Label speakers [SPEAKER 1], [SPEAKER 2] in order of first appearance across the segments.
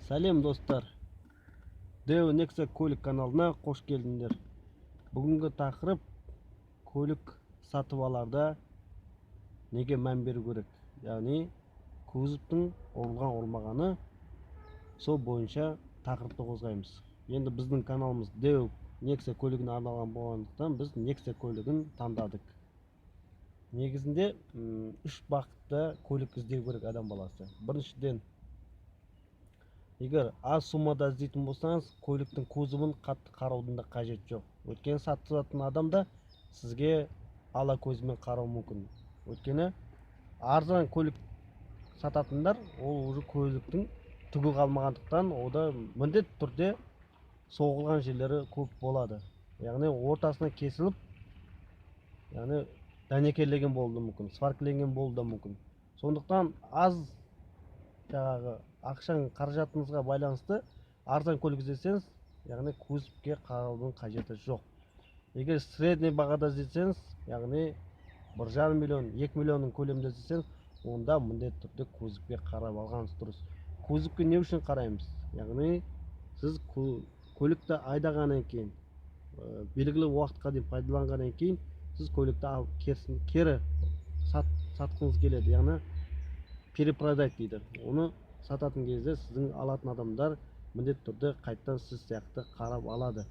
[SPEAKER 1] Сәлем, достар! Део Нексия көлік каналына қош келдіңдер. Бүгінгі тақырып: көлік сатып аларда неге мән беру керек, яғни кузовтың ұрылған ұрылмағаны, сол бойынша тақырыпты қозғаймыз. Енді біздің каналымыз Део Нексия көлігіне арналған болғандықтан, біз Нексия көлігін таңдадық. Негізінде үш бағытта көлік іздеу керек адам баласы. Біріншіден, егер аз суммада іздейтін болсаңыз, көліктің кузовын қатты қараудың да қажеті жоқ, өйткені сататын адам да сізге ала көзімен қарауы мүмкін. Өйткені арзан көлік сататындар, ол уже көліктің түгі қалмағандықтан, ода міндетті түрде соғылған жерлері көп болады, яғни ортасынан кесіліп, яғни дәнекерленген болуы да мүмкін, сваркіленген болуы да мүмкін. Сондықтан аз жаңағы ақшаң, қаражатыңызға байланысты арзан көлік іздесеңіз, яғни кузовке қараудың қажеті жоқ. Егер средний бағада іздесеңіз, яғни 1,5 миллион, 2 миллионның көлемінде іздесеңіз, онда міндетті түрде кузовке қарап алғаныңыз дұрыс. Кузовке не үшін қараймыз? Яғни сіз көлікті айдағаннан кейін, белгілі уақытқа дейін пайдаланғаннан кейін, сіз көлікті алып кері сатқыңыз келеді, яғни перепродать дейді. Оны сататын кезде сіздің алатын адамдар міндетті түрде қайтадан сіз сияқты қарап алады.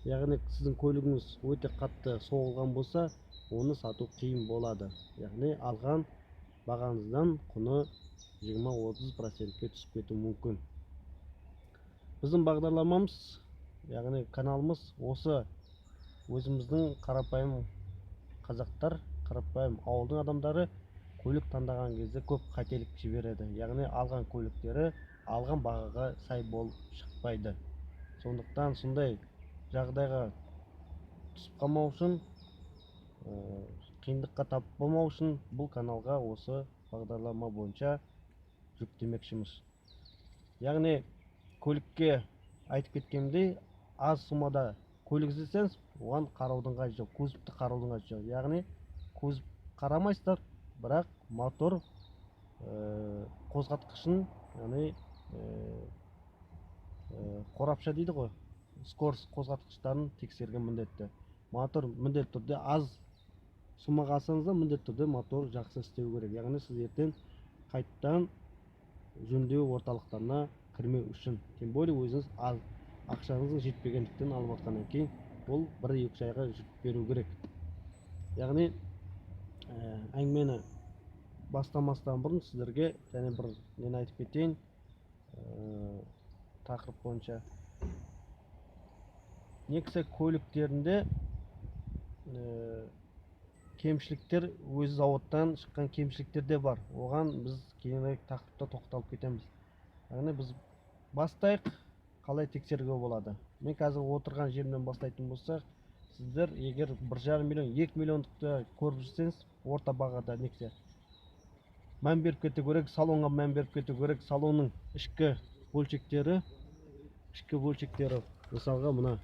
[SPEAKER 1] Яғни сіздің көлігіңіз өте қатты соғылған болса, оны сату қиын болады, яғни алған бағаңыздан құны 20-30%-ке түсіп кетуі мүмкін. Біздің бағдарламамыз, яғни каналымыз, осы өзіміздің қарапайым қазақтар, қарапайым ауылдың адамдары көлік таңдаған кезде көп қателік жібереді, яғни алған көліктері алған бағаға сай болып шықпайды. Сондықтан сондай жағдайға түсіп қалмау үшін, қиындыққа тап болмау үшін бұл каналға осы бағдарлама бойынша жүктемекшіміз. Яғни көлікке, айтып кеткенімдей, аз суммада көлік іздесеңіз, оған қараудың қажеті жоқ, кузовты қараудың қажеті жоқ. Яғни кузов қарамайсыздар, бірақ мотор қозғалтқышын, яғни қорапша дейді ғой, скорость қозғалтқыштарын тексерген міндетті. Мотор міндетті түрде, аз суммаға алсаңыз да, міндетті түрде мотор жақсы істеу керек, яғни сіз ертең қайтадан жөндеу орталықтарына кірмеу үшін. Тем более өзіңіз аз ақшаңыздың жетпегендіктен алып жатқаннан кейін, ол 1-2 айға жүріп беру керек. Яғни әңгімені бастамастан бұрын сіздерге және бір нені айтып кетейін тақырып бойынша. Нексия көліктерінде кемшіліктер, өзі зауыттан шыққан кемшіліктер де бар. Оған біз кейінірек тақырыпта тоқталып кетеміз. Яғни біз бастайық, қалай тексеруге болады. Мен қазір отырған жерімнен бастайтын болсақ, сіздер егер 1,5 миллион, 2 миллиондықты көріп жүрсеңіз, орта бағада Нексия, мән беріп кету керек, салонға мән беріп кету керек. Салонның ішкі бөлшектері, мысалға, мына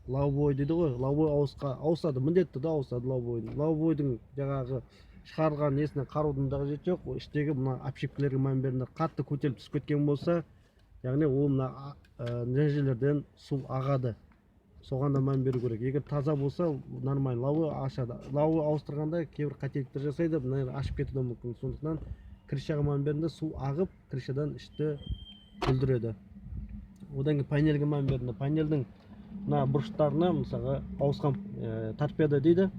[SPEAKER 1] лобовой дейді ғой, лобовой ауысады, міндетті түрде ауысады. Лобовойдың жаңағы шығарған несіне қараудың да қажеті жоқ. Ол іштегі мына обшивкалерге мән беріңдер. Қатты көтеріліп түсіп кеткен болса, яғни ол мына мына жерлерден су ағады, соған да мән беру керек. Егер таза болса, нормально. Лобовой ашады, лобовой ауыстырғанда кейбір қателіктер жасайды, мына жер ашып кетуі де мүмкін. Сондықтан крышаға мән беріңдер, су ағып, крышадан ішті бүлдіреді. Одан кейін панельге мән беріңдер. Панельдің мына бұрыштарына, мысалға, ауысқан торпеда дейді.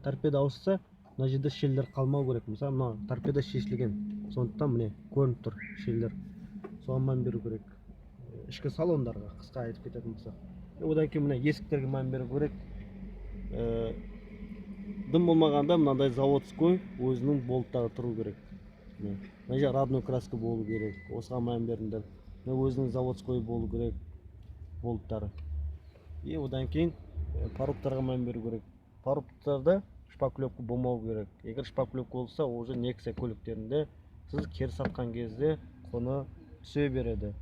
[SPEAKER 1] Торпеда ауысса, мына жерде щельдер қалмау керек. Мысалы, мына торпеда шешілген, сондықтан міне көрініп тұр щельдер, соған мән беру керек. Ішкі салондарға қысқа айтып кететін болсақ. Одан кейін мына есіктерге мән беру керек. Дым болмағанда мынандай заводской өзінің болттары тұру керек. Міне, мына жер родной краска болу керек, осыған мән беріңдер. Мына өзінің заводской болу керек болттары. И одан кейін порогтарға мән беру керек. Порогтарда шпаклевка болмау керек. Егер шпаклевка болса, уже Нексия көліктерінде сіз кері сатқан кезде құны түсе береді.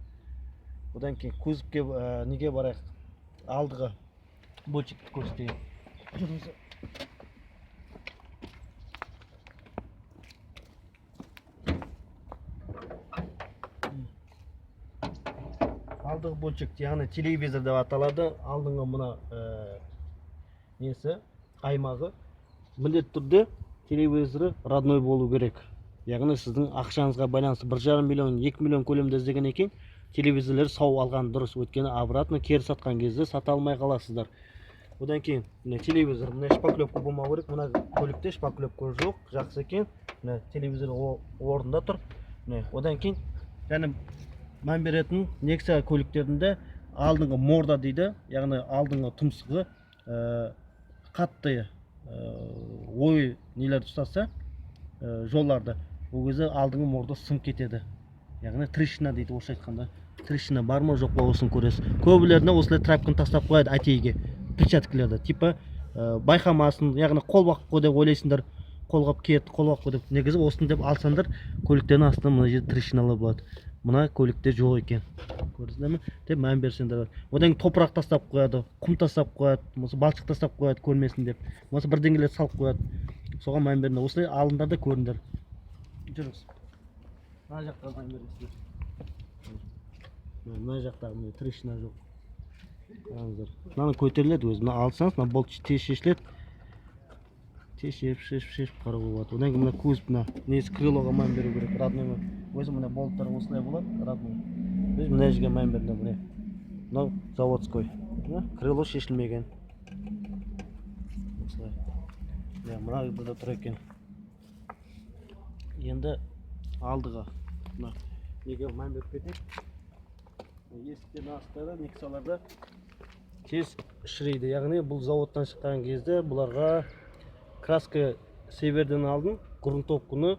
[SPEAKER 1] Одан кейін кузовке, неге барайық, алдығы бөлшекті көрсетейін. Жүріңіз. Алдыңғы бөлшек, яғни телевизор деп аталады. Алдыңғы мына несі, аймағы, міндетті түрде телевизоры родной болу керек. Яғни сіздің ақшаңызға байланысты 1,5 миллион, 2 миллион көлемде іздегеннен кейін телевизорлер сау алған дұрыс, өйткені обратно кері сатқан кезде сата алмай қаласыздар. Одан кейін міне, телевизор, міне, шпаклевка болмау керек. Мына көлікте шпаклевка жоқ, жақсы екен. Міне, телевизор орнында тұр, міне. Одан кейін және мән беретін, Нексия көліктерінде алдыңғы морда дейді, яғни алдыңғы тұмсығы қатты ой нелерді ұстаса, жолдарды, ол кезде алдыңғы морда сынып кетеді, яғни трещина дейді орысша айтқанда. Трещина бар ма, жоқ па, осыны көресіз. Көбілеріне осылай тряпканы тастап қояды әтейге, перчаткалерді, типа байқамасын, яғни қолғап қой деп ойлайсыңдар, қолғап киеді, қолғап қой деп. Негізі осыны деп алсаңдар, көліктердің астында мына жерде трещиналар болады. Мына көлікте жоқ екен, көрдіңіздер ме, деп мән берсеңдер. Одан кейін топырақ тастап қояды, құм тастап қояды, болмаса балшық тастап қояды көрмесін деп, болмаса бірдеңелер салып қояды. Соған мән беріңдер, осылай алыңдар да көріңдер. Жүріңіз, мына жаққа мән бересіздер. Мына жақтағы, міне, трещина жоқ, қараңыздар. Мынаны көтеріледі өзі, мына алсаңыз, мына болт тез шешіледі, тез шешіп, шешіп, шешіп қарауға болады. Одан кейін мына кузов, мына несі, крылоға мән беру керек, родной ма. Өзі міне, болттар осылай болады, родной. Біз мына жерге мән бердім, міне, мынау заводской. Мына крыло шешілмеген, осылай. Міне, мына жерде тұр екен. Енді алдыға мына неге мән беріп кетейік. Есіктердің астары Нексияларда тез шіриді, яғни бұл заводтан шыққан кезде бұларға краска себерден алдын грунтовканы,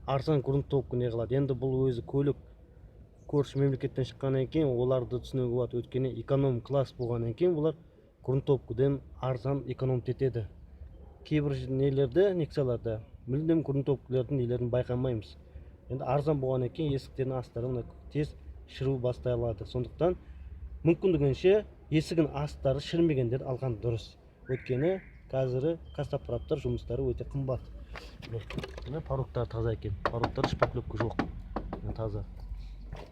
[SPEAKER 1] арзан грунтовка не қылады. Енді бұл өзі көлік көрші мемлекеттен шыққаннан кейін оларды түсінуге болады, өйткені эконом класс болғаннан кейін бұлар грунтовкадан арзан экономить етеді. Кейбір нелерде, Нексияларда мүлдем грунтовкалердің нелерін байқамаймыз. Енді арзан болғаннан кейін есіктердің астары мына тез шіру бастай алады. Сондықтан мүмкіндігінше есігінің астары шірімегендер алған дұрыс, өйткені қазіргі костоправтар жұмыстары өте қымбат. Міне, порогтары таза екен, порогтары шпаклевка жоқ. Міне, таза.